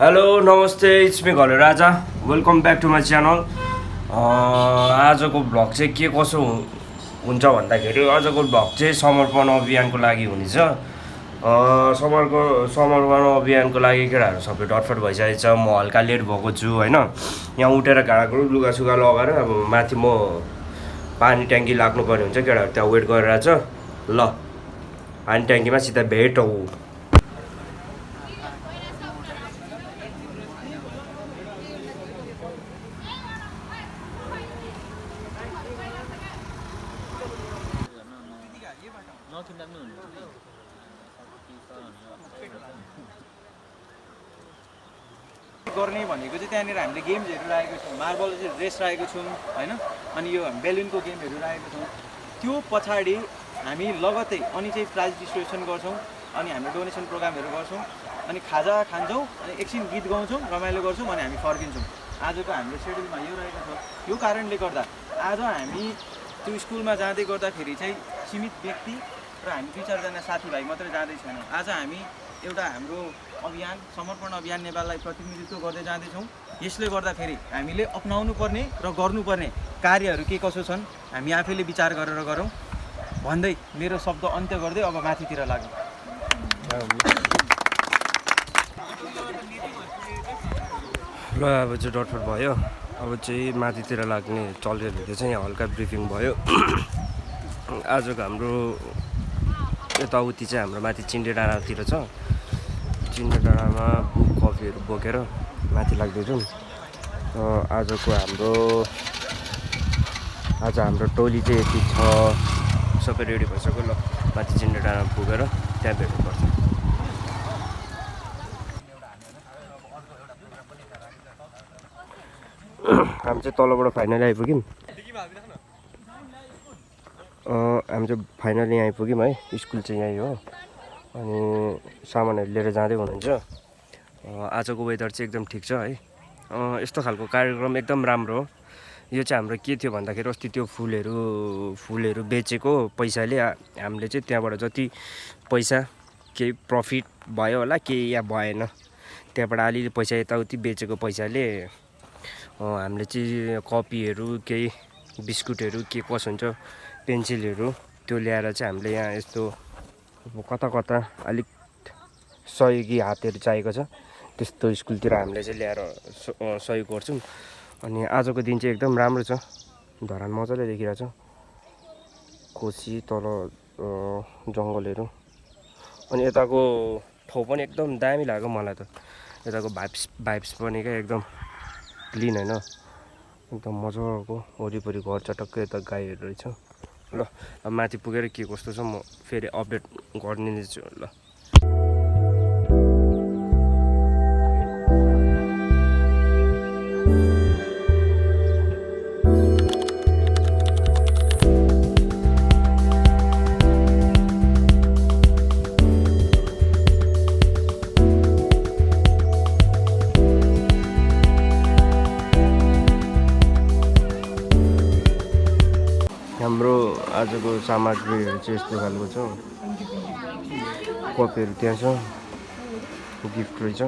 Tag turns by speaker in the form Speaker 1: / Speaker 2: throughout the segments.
Speaker 1: Hello नमस्ते it's me Ghale Raja welcome back to my channel. आजको vlog चाहिँ के कसो हुन्छ भन्दाखेरि आजको भ्लग चाहिँ समर्पण अभियानको लागि हुनेछ। समर्पण अभियानको लागि केटाहरू सबै डटफट भइसकेको छ। म हल्का लेट भएको छु होइन। यहाँ उठेर घाँडा लुगासुगा लगाएर अब माथि म पानी ट्याङ्की लाग्नुपर्ने हुन्छ। केटाहरू त्यहाँ वेट गरिरहेछ। ल पानी ट्याङ्कीमा सिधा भेट हौ।
Speaker 2: गर्ने भनेको चाहिँ त्यहाँनिर हामीले गेम्सहरू राखेको छौँ, मार्बल रेस राखेको छौँ होइन। अनि यो बेलुनको गेमहरू राखेको छौँ। त्यो पछाडि हामी लगत्तै अनि चाहिँ प्राइज डिस्ट्रिब्युसन गर्छौँ। अनि हामीले डोनेसन प्रोग्रामहरू गर्छौँ। अनि खाजा खान्छौँ, अनि एकछिन गीत गाउँछौँ, रमाइलो गर्छौँ, अनि हामी फर्किन्छौँ। आजको हाम्रो सेड्युलमा यो रहेको छ। यो कारणले गर्दा आज हामी त्यो स्कुलमा जाँदै गर्दाखेरि चाहिँ सीमित व्यक्ति र हामी 2-4जना साथीभाइ मात्रै जाँदै छैनौँ। आज हामी एउटा हाम्रो अभियान समर्पण अभियान नेपाललाई प्रतिनिधित्व गर्दै जाँदैछौँ। यसले गर्दाखेरि हामीले अपनाउनु पर्ने र गर्नुपर्ने कार्यहरू के कसो छन् हामी आफैले विचार गरेर गरौँ भन्दै मेरो शब्द अन्त्य गर्दै अब माथितिर लागौँ।
Speaker 1: ल अब चाहिँ डटफट भयो। अब चाहिँ माथितिर लाग्ने चलिरहेको चाहिँ यहाँ हल्का ब्रिफिङ भयो। आजको हाम्रो यताउति चाहिँ हाम्रो माथि चिन्डे डाँडातिर छ। चिन्डे डाँडामा बुक कफीहरू बोकेर माथि लाग्दैछौँ। आज हाम्रो टोली चाहिँ यति छ। सबै रेडी भइसक्यो। ल माथि चिन्डे डाँडामा पुगेर त्यहाँ भेट्नुपर्छ। हामी चाहिँ तलबाट फाइनली आइपुग्यौँ। हामी चाहिँ फाइनली आइपुग्यौँ है। स्कुल चाहिँ यहीँ हो। अनि सामानहरू लिएर जाँदै हुनुहुन्छ। आजको वेदर चाहिँ एकदम ठिक छ है। यस्तो खालको कार्यक्रम एकदम राम्रो हो। यो चाहिँ हाम्रो के थियो भन्दाखेरि अस्ति त्यो फुलहरू बेचेको पैसाले हामीले चाहिँ त्यहाँबाट जति पैसा केही प्रफिट भयो होला केही या भएन, त्यहाँबाट अलिअलि पैसा यताउति बेचेको पैसाले हामीले चाहिँ कपीहरू केही बिस्कुटहरू के कसो हुन्छ पेन्सिलहरू त्यो ल्याएर चाहिँ हामीले यहाँ यस्तो कता कता अलिक सहयोगी हातहरू चाहिएको छ त्यस्तो स्कुलतिर हामीले चाहिँ ल्याएर सहयोग गर्छौँ। अनि आजको दिन चाहिँ एकदम राम्रो छ। धरान मजाले देखिरहेछ। कोसी तल जङ्गलहरू अनि यताको ठाउँ पनि एकदम दामी लाग्यो मलाई त। यताको भाइब्स पनि क्या एकदम क्लिन होइन, एकदम मजाको। वरिपरि घर चटक्कै यता गाईहरू रहेछ। ल अब माथि पुगेर के कस्तो छ म फेरि अपडेट गरिदिनेछु। ल हाम्रो आजको सामग्रीहरू चाहिँ यस्तो खालको छ। कपीहरू त्यहाँ छ, गिफ्ट रहेछ।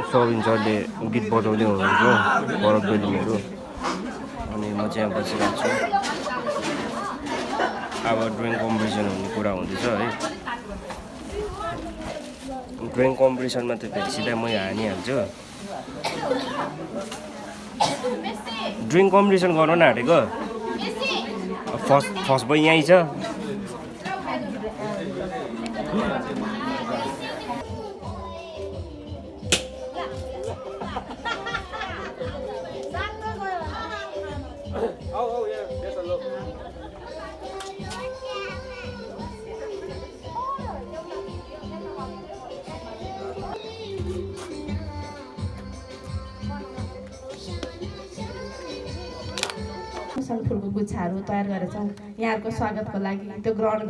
Speaker 1: सबिन सरले गीत बजाउँदै हुनुहुन्छ, परब बेलिङहरू। अनि म चाहिँ यहाँ बसिरहेको छु। अब ड्रइङ कम्पिटिसन हुने कुरा हुँदैछ है। ड्रइङ कम्पिटिसनमा त फेरि सिधै मै हानिहाल्छु। ड्रइङ कम्पिटिसन गर्न आँटेको फर्स्ट भयो यहीँ छ।
Speaker 3: फुलको गुच्छाहरू तयार गरेका छौँ यहाँहरूको स्वागतको लागि। त्यो ग्रहण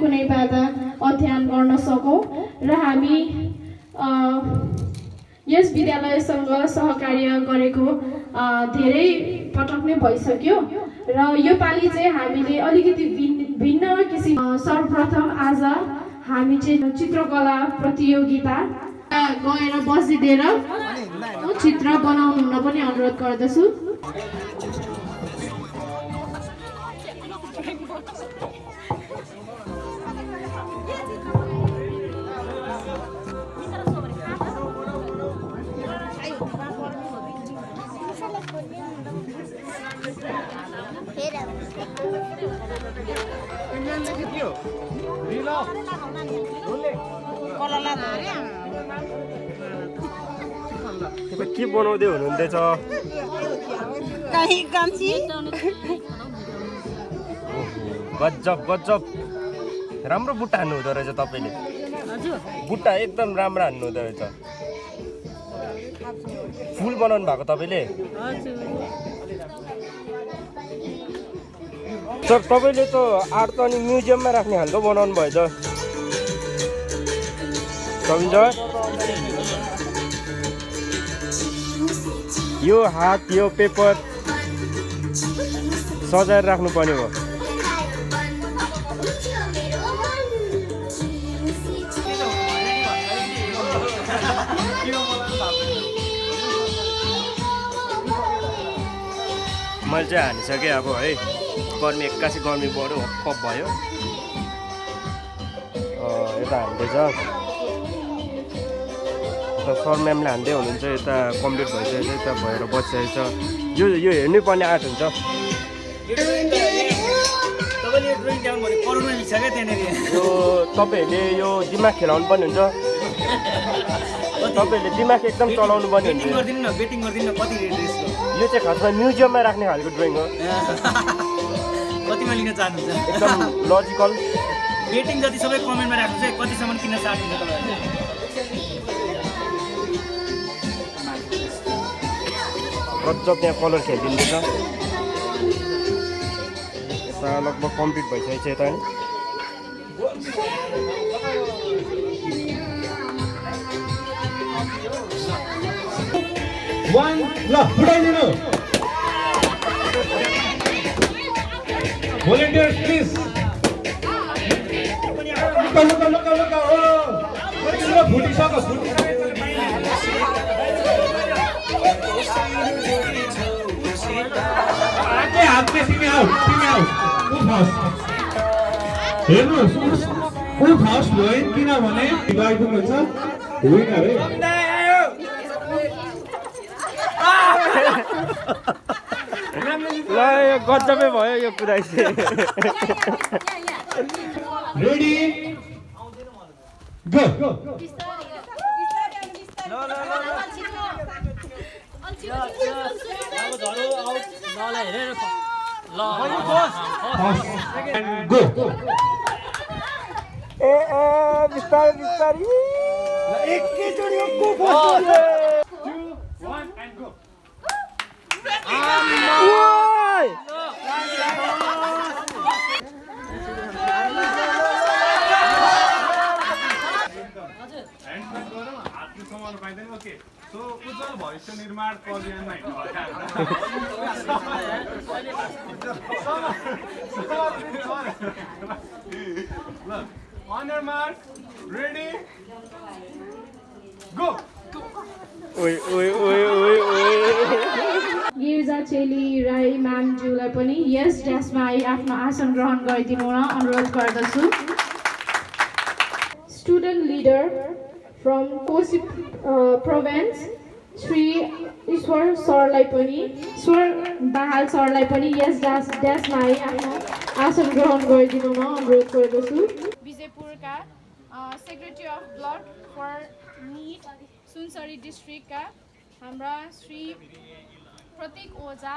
Speaker 4: कुनै बाधा अध्ययन गर्न सकौँ र हामी यस विद्यालयसँग सहकार्य गरेको धेरै पटक नै भइसक्यो र यो पालि चाहिँ हामीले अलिकति भिन्न किसिम सर्वप्रथम आज हामी चाहिँ चित्रकला प्रतियोगिता गएर बसिदिएर चित्र बनाउनु हुन पनि अनुरोध गर्दछु।
Speaker 1: के बनाउँदै हुनुहुँदैछ? गजब गजब राम्रो बुट्टा हान्नु हुँदो रहेछ तपाईँले। बुट्टा एकदम राम्रो हान्नु हुँदो रहेछ। फुल बनाउनु भएको तपाईँले? सर तपाईँले त आर्ट त अनि म्युजियममा राख्ने खालको बनाउनु भयो त समिन्छ। यो हात यो पेपर सजाएर राख्नुपर्ने हो। मैले चाहिँ हानिसकेँ अब है। गर्मी एक्कासी गर्मी बढ्यो कप भयो। यता हान्दैछ सर म्यामले हान्दै हुनुहुन्छ। यता कम्प्लिट भइसकेको छ, यता भएर बसिसकेको छ। यो हेर्नै पर्ने आर्ट हुन्छ। यो तपाईँहरूले यो दिमाग खेलाउनु पनि हुन्छ। तपाईँहरूले दिमाग एकदम चलाउनु पनि हुन्छ। यो चाहिँ खासमा म्युजियममा राख्ने खालको ड्रइङ हो।
Speaker 2: कतिमा लिन चाहनुहुन्छ?
Speaker 1: एकदम लजिकल।
Speaker 2: बेटिङ जति सबै कमेन्टमा राख्नु चाहिँ कतिसम्म किन्न चाहनुहुन्छ तपाईँहरूले?
Speaker 1: गजब त्यहाँ कलर खेलिदिँदैछ। यता लगभग कम्प्लिट भइसकेको छ यता नि।
Speaker 5: Volunteers, please. Look. Who first going? किनभने गाईको भन्छ विनर है।
Speaker 1: ल यो गजबै भयो यो कुरा चाहिँ।
Speaker 5: Ready go. गो
Speaker 1: बिस्तारै बिस्तारै एकैचोटि go.
Speaker 5: 2 1 and go. Okay, so उज्जवल भविष्य निर्माण कल्याणमा Look, on your mark, ready, go.
Speaker 4: Girija चेली राई म्यामज्यूलाई पनि यस ड्यासमा आफ्नो आसन ग्रहण गरिदिनु हुन अनुरोध गर्दछु। Student leader from Koshi province Shri Ishwar सरलाई पनि दाहाल सरलाई पनि यस ड्यासमा आफ्नो आसन ग्रहण गरिदिनु हुन अनुरोध गर्दछु।
Speaker 6: विजयपुरका secretary of blood for need Sunsari डिस्ट्रिक्टका हाम्रा श्री प्रतीक ओझा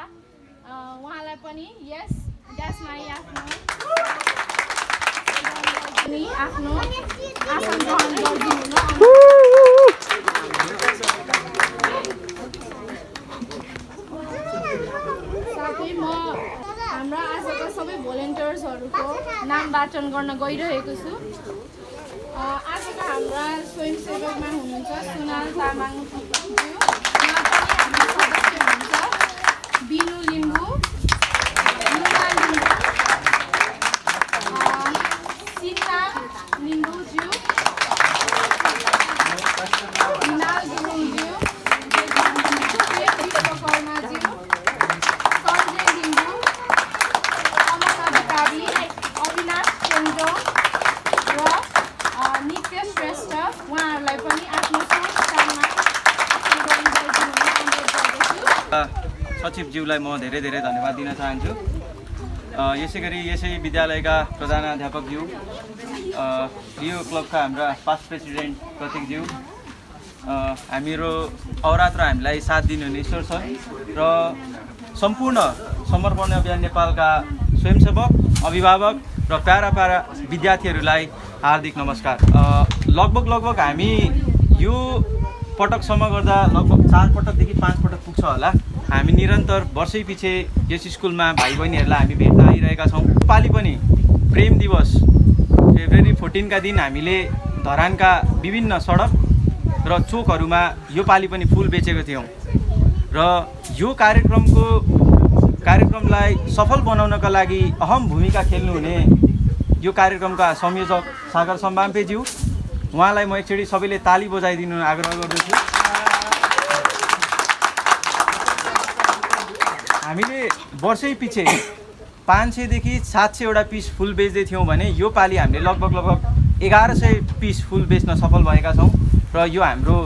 Speaker 6: उहाँलाई पनि यस ड्यासमा आफ्नो आसन ग्रहण गरिदिनु साथै म हाम्रा आजका सबै भोलिन्टियर्सहरूको नाम वाचन गर्न गइरहेको छु। आजका हाम्रा स्वयंसेवकमा हुनुहुन्छ सुनाल तामाङज्यू, उहाँ पनि हाम्रो सदस्य हुनुहुन्छ, बिनु लिम्बू, लुना लिम्बू, सिन्ना लिम्बूज्यू, हिनाल गुरुङज्यू, विश्वकर्माज्यू, सञ्जय लिम्बू, अमन अधिकारी, अविनाश चन्द्र र नित्य श्रेष्ठ, उहाँहरूलाई पनि आफ्नो स्थानमा
Speaker 2: सचिवज्यूलाई म धेरै धेरै धन्यवाद दिन चाहन्छु। यसै गरी यसै विद्यालयका प्रधानाध्यापकज्यू, रियो क्लबका हाम्रा पास्ट प्रेसिडेन्ट प्रतीकज्यू, हाम्रो अवरात्र हामीलाई साथ दिनुहुने ईश्वर छन् र सम्पूर्ण समर्पण अभियान नेपालका स्वयंसेवक, अभिभावक र प्यारा प्यारा विद्यार्थीहरूलाई हार्दिक नमस्कार। लगभग हामी यो पटकसम्म गर्दा लगभग 4 पटकदेखि 5 पटक पुग्छ होला। हामी निरन्तर वर्षै पछि यस स्कुलमा भाइ बहिनीहरूलाई हामी भेट्न आइरहेका छौँ। पालि पनि प्रेम दिवस फेब्रुअरी 14 का दिन हामीले धरानका विभिन्न सडक र चोकहरूमा यो पालि पनि फुल बेचेको थियौँ र यो कार्यक्रमलाई सफल बनाउनका लागि अहम भूमिका खेल्नुहुने यो कार्यक्रमका संयोजक सागर सम्बाम्पेज्यू, उहाँलाई म एकचोटि सबैले ताली बजाइदिनु आग्रह गर्दछु। हामीले वर्षै पछि 500 देखि 700 वटा पिस फुल बेच्दै थियौँ भने यो पालि हामीले लगभग 1100 पिस फुल बेच्न सफल भएका छौँ र यो हाम्रो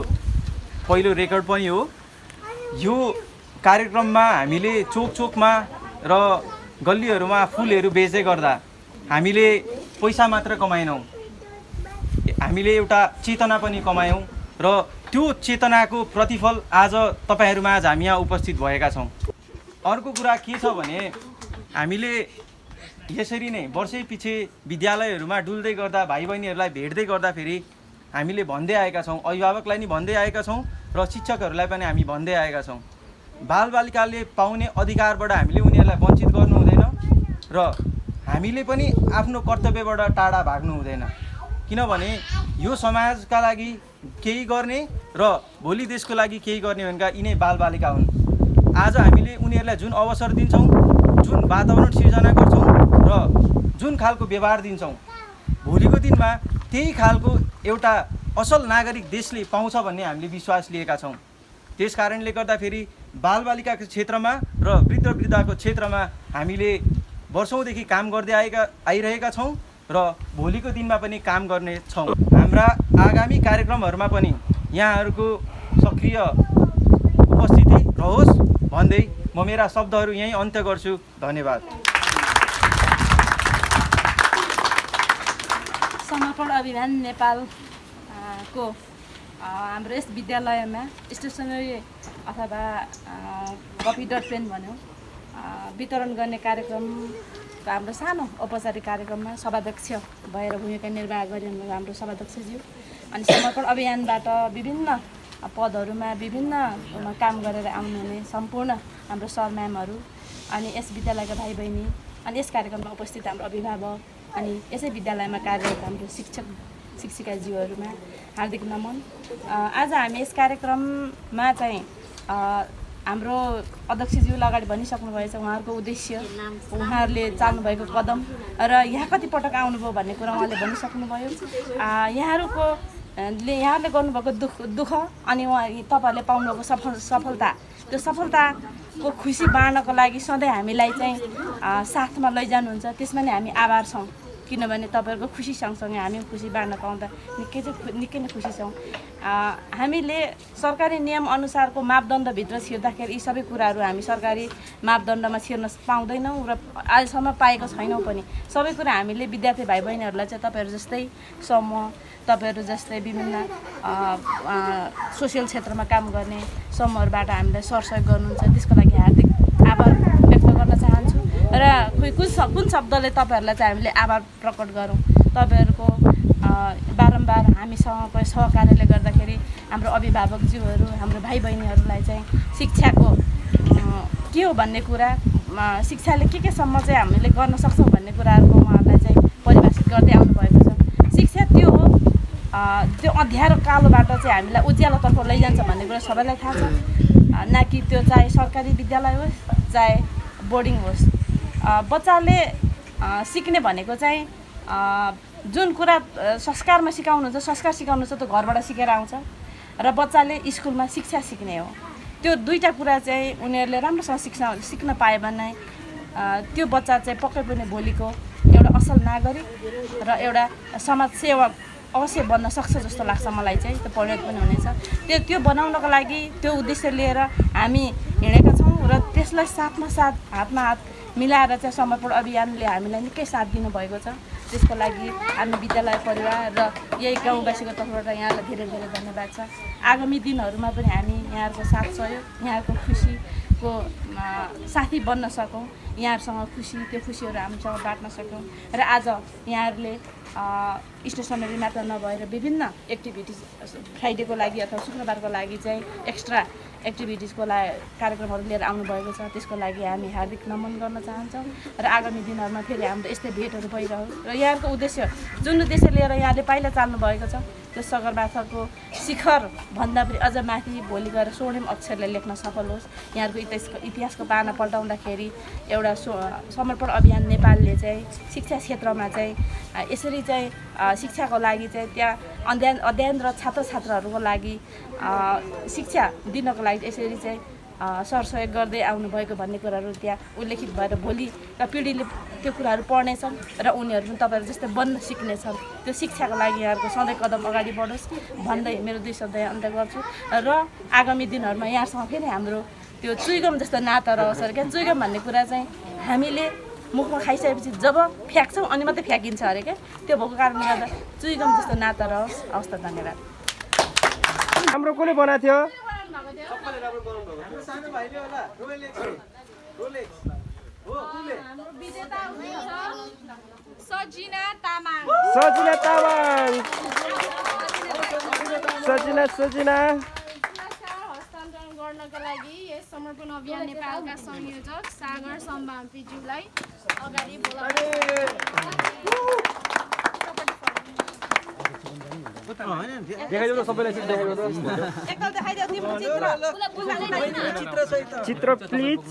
Speaker 2: पहिलो रेकर्ड पनि हो। यो कार्यक्रममा हामीले चोकमा र गल्लीहरूमा फुलहरू बेच्दै गर्दा हामीले पैसा मात्र कमाएनौँ, हामीले एउटा चेतना पनि कमायौँ र त्यो चेतनाको प्रतिफल आज तपाईँहरूमा आज हामी यहाँ उपस्थित भएका छौँ। अर्को कुरा के छ भने हामीले यसरी नै वर्षै पछि विद्यालयहरूमा डुल्दै गर्दा भाइ बहिनीहरूलाई भेट्दै गर्दाखेरि हामीले भन्दै आएका छौँ, अभिभावकलाई नि भन्दै आएका छौँ र शिक्षकहरूलाई पनि हामी भन्दै आएका छौँ, बालबालिकाले पाउने अधिकारबाट हामीले उनीहरूलाई वञ्चित गर्नु हुँदैन र हामीले पनि आफ्नो कर्तव्यबाट टाढा भाग्नु हुँदैन। किनभने यो समाजका लागि केही गर्ने र भोलि देशको लागि केही गर्ने भनेका यिनै बालबालिका हुन्। आज हामीले उनीहरूलाई जुन अवसर दिन्छौँ, जुन वातावरण सिर्जना गर्छौँ र जुन खालको व्यवहार दिन्छौँ, भोलिको दिनमा त्यही खालको एउटा असल नागरिक देशले पाउँछ भन्ने हामीले विश्वास लिएका छौँ। त्यस कारणले गर्दाखेरि बालबालिकाको क्षेत्रमा र वृद्धको क्षेत्रमा हामीले वर्षौँदेखि काम गर्दै आइरहेका छौँ र भोलिको दिनमा पनि काम गर्ने छौँ। हाम्रा आगामी कार्यक्रमहरूमा पनि यहाँहरूको सक्रिय उपस्थिति रहोस् भन्दै म मेरा शब्दहरू यहीँ अन्त्य गर्छु। धन्यवाद।
Speaker 7: समर्पण अभियान नेपालको हाम्रो यस विद्यालयमा स्टेसनरी अथवा कपी डट पेन भनौँ वितरण गर्ने कार्यक्रमको हाम्रो सानो औपचारिक कार्यक्रममा सभाध्यक्ष भएर भूमिका निर्वाह गरिरहनु हाम्रो सभाध्यक्षज्यू, अनि समर्पण अभियानबाट विभिन्न पदहरूमा विभिन्न काम गरेर आउनुहुने सम्पूर्ण हाम्रो सर म्यामहरू, अनि यस विद्यालयका भाइ बहिनी, अनि यस कार्यक्रममा उपस्थित हाम्रो अभिभावक, अनि यसै विद्यालयमा कार्यरत हाम्रो शिक्षक शिक्षिकाज्यूहरूमा हार्दिक नमन। आज हामी यस कार्यक्रममा चाहिँ हाम्रो अध्यक्षज्यूले अगाडि भनिसक्नुभएछ उहाँहरूको उद्देश्य, उहाँहरूले चाल्नुभएको कदम र यहाँ कति पटक आउनुभयो भन्ने कुरा उहाँले भनिसक्नुभयो। यहाँहरूले गर्नुभएको दुःख अनि तपाईँहरूले पाउनुभएको सफलता, त्यो सफलताको खुसी बाँड्नको लागि सधैँ हामीलाई चाहिँ साथमा लैजानुहुन्छ, त्यसमा नै हामी आभार छौँ। किनभने तपाईँहरूको खुसी सँगसँगै हामी खुसी बाँड्न पाउँदा निकै नै खुसी छौँ। हामीले सरकारी नियम अनुसारको मापदण्डभित्र छिर्दाखेरि यी सबै कुराहरू हामी सरकारी मापदण्डमा छिर्न पाउँदैनौँ र अहिलेसम्म पाएको छैनौँ पनि। सबै कुरा हामीले विद्यार्थी भाइ बहिनीहरूलाई चाहिँ तपाईँहरू जस्तै समूह, तपाईँहरू जस्तै विभिन्न सोसियल क्षेत्रमा काम गर्ने समूहहरूबाट हामीलाई सरसहयोग गर्नुहुन्छ, त्यसको लागि हार्दिक आभार व्यक्त गर्न चाहन्छु। र कुन शब्दले तपाईँहरूलाई चाहिँ हामीले आभार प्रकट गरौँ। तपाईँहरूको बारम्बार हामीसँगको सहकार्यले गर्दाखेरि हाम्रो अभिभावकज्यूहरू, हाम्रो भाइ बहिनीहरूलाई चाहिँ शिक्षाको के हो भन्ने कुरा, शिक्षाले केसम्म चाहिँ हामीले गर्न सक्छौँ भन्ने कुराहरूको उहाँहरूलाई चाहिँ परिभाषित गर्दै आउनुभएको छ। शिक्षा त्यो हो, त्यो अँध्यारो कालोबाट चाहिँ हामीलाई उज्यालोतर्फ लैजान्छ भन्ने कुरा सबैलाई थाहा छ। न कि त्यो चाहे सरकारी विद्यालय होस् चाहे बोर्डिङ होस्। बच्चाले सिक्ने भनेको चाहिँ जुन कुरा संस्कारमा सिकाउनुहुन्छ, संस्कार सिकाउनु छ त्यो घरबाट सिकेर आउँछ र बच्चाले स्कुलमा शिक्षा सिक्ने हो। त्यो दुईवटा कुरा चाहिँ उनीहरूले राम्रोसँग सिक्न पाए भने त्यो बच्चा चाहिँ पक्कै पनि भोलिको एउटा असल नागरिक र एउटा समाजसेवक अवश्य बन्न सक्छ जस्तो लाग्छ मलाई चाहिँ। त्यो परिणत पनि हुनेछ। त्यो बनाउनको लागि त्यो उद्देश्य लिएर हामी हिँडेका छौँ र त्यसलाई साथमा साथ हातमा हात मिलाएर चाहिँ समर्पण अभियानले हामीलाई निकै साथ दिनुभएको छ। त्यसको लागि हामी विद्यालय परिवार र यही गाउँवासीको तर्फबाट यहाँलाई धेरै धेरै धन्यवाद छ। आगामी दिनहरूमा पनि हामी यहाँहरूको साथ सहयोग, यहाँको खुसीको साथी बन्न सकौँ, यहाँहरूसँग खुसी, त्यो खुसीहरू हामीसँग बाँड्न सकौँ र आज यहाँहरूले स्टेसनरी मात्र नभएर विभिन्न एक्टिभिटिज फ्राइडेको लागि अथवा शुक्रबारको लागि चाहिँ एक्स्ट्रा एक्टिभिटिजको लागि कार्यक्रमहरू लिएर आउनुभएको छ। त्यसको लागि हामी हार्दिक नमन गर्न चाहन्छौँ र आगामी दिनहरूमा फेरि हाम्रो यस्तै भेटहरू भइरहोस् र यहाँको उद्देश्य जुन उद्देश्य लिएर यहाँले पहिला चाल्नु भएको छ त्यो सगरमाथाको शिखरभन्दा पनि अझ माथि भोलि गएर स्वर्णिम अक्षरले लेख्न सफल होस्। यहाँको इतिहासको पाना पल्टाउँदाखेरि एउटा समर्पण अभियान नेपालले चाहिँ शिक्षा क्षेत्रमा चाहिँ यसरी चाहिँ शिक्षाको लागि चाहिँ त्यहाँ अध्ययनरत छात्र छात्राहरूको लागि शिक्षा दिनको लागि यसरी चाहिँ सरसहयोग गर्दै आउनुभएको भन्ने कुराहरू त्यहाँ उल्लेखित भएर भोलिका पिँढीले त्यो कुराहरू पढ्नेछन् र उनीहरू पनि तपाईँहरू जस्तै बन्न सिक्नेछन्। त्यो शिक्षाको लागि यहाँहरूको सधैँ कदम अगाडि बढोस् भन्दै मेरो 2 शब्द अन्त्य गर्छु र आगामी दिनहरूमा यहाँसँग फेरि हाम्रो त्यो चुइगम जस्तो नाता रहोस् अरे क्या। चुइगम भन्ने कुरा चाहिँ हामीले मुखमा खाइसकेपछि जब फ्याँक्छौँ अनि मात्रै फ्याँकिन्छ अरे क्या। त्यो भएको कारणले गर्दा चुइगम जस्तो नाता रहोस्। हवस् त, धन्यवाद।
Speaker 1: हाम्रो कसले बनाएको थियो?
Speaker 6: सजिना तामाङ।
Speaker 1: सजिना
Speaker 6: हस्तान्तरण गर्नका लागि यस समर्पण अभियान नेपालका संयोजक सागर सम्भाम्पीज्यूलाई अगाडि
Speaker 1: चित्र प्लिज।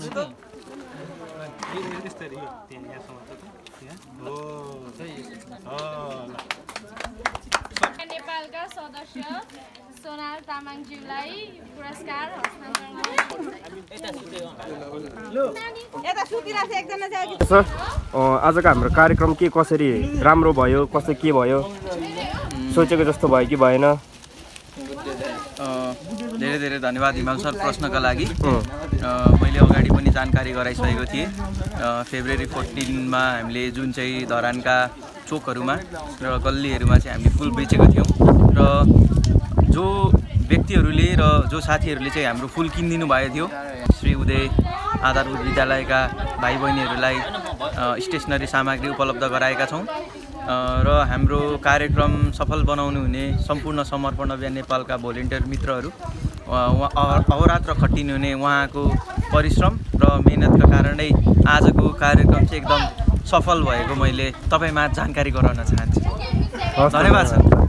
Speaker 6: नेपालका सदस्य सोनाल तामाङज्यूलाई पुरस्कार हस्तान्तरण
Speaker 1: सर, आजको हाम्रो कार्यक्रम के कसरी राम्रो भयो, कसरी के भयो, सोचेको जस्तो भयो कि भएन?
Speaker 2: धेरै धेरै धन्यवाद हिमाल सर प्रश्नका लागि। मैले अगाडि पनि जानकारी गराइसकेको थिएँ। फेब्रुअरी 14मा हामीले जुन चाहिँ धरानका चोकहरूमा र गल्लीहरूमा चाहिँ हामीले फुल बेचेको थियौँ र जो व्यक्तिहरूले र जो साथीहरूले चाहिँ हाम्रो फुल किनिदिनु भएको थियो श्री उदय आधारभूत विद्यालयका भाइ बहिनीहरूलाई स्टेसनरी सामग्री उपलब्ध गराएका छौँ र हाम्रो कार्यक्रम सफल बनाउनु हुने सम्पूर्ण समर्पण अभियान नेपालका भोलिन्टियर मित्रहरू अहोरात्र खटिनु हुने उहाँको परिश्रम र मेहनतका कारणै आजको कार्यक्रम चाहिँ एकदम सफल भएको मैले तपाईँमा जानकारी गराउन चाहन्छु। धन्यवाद सर।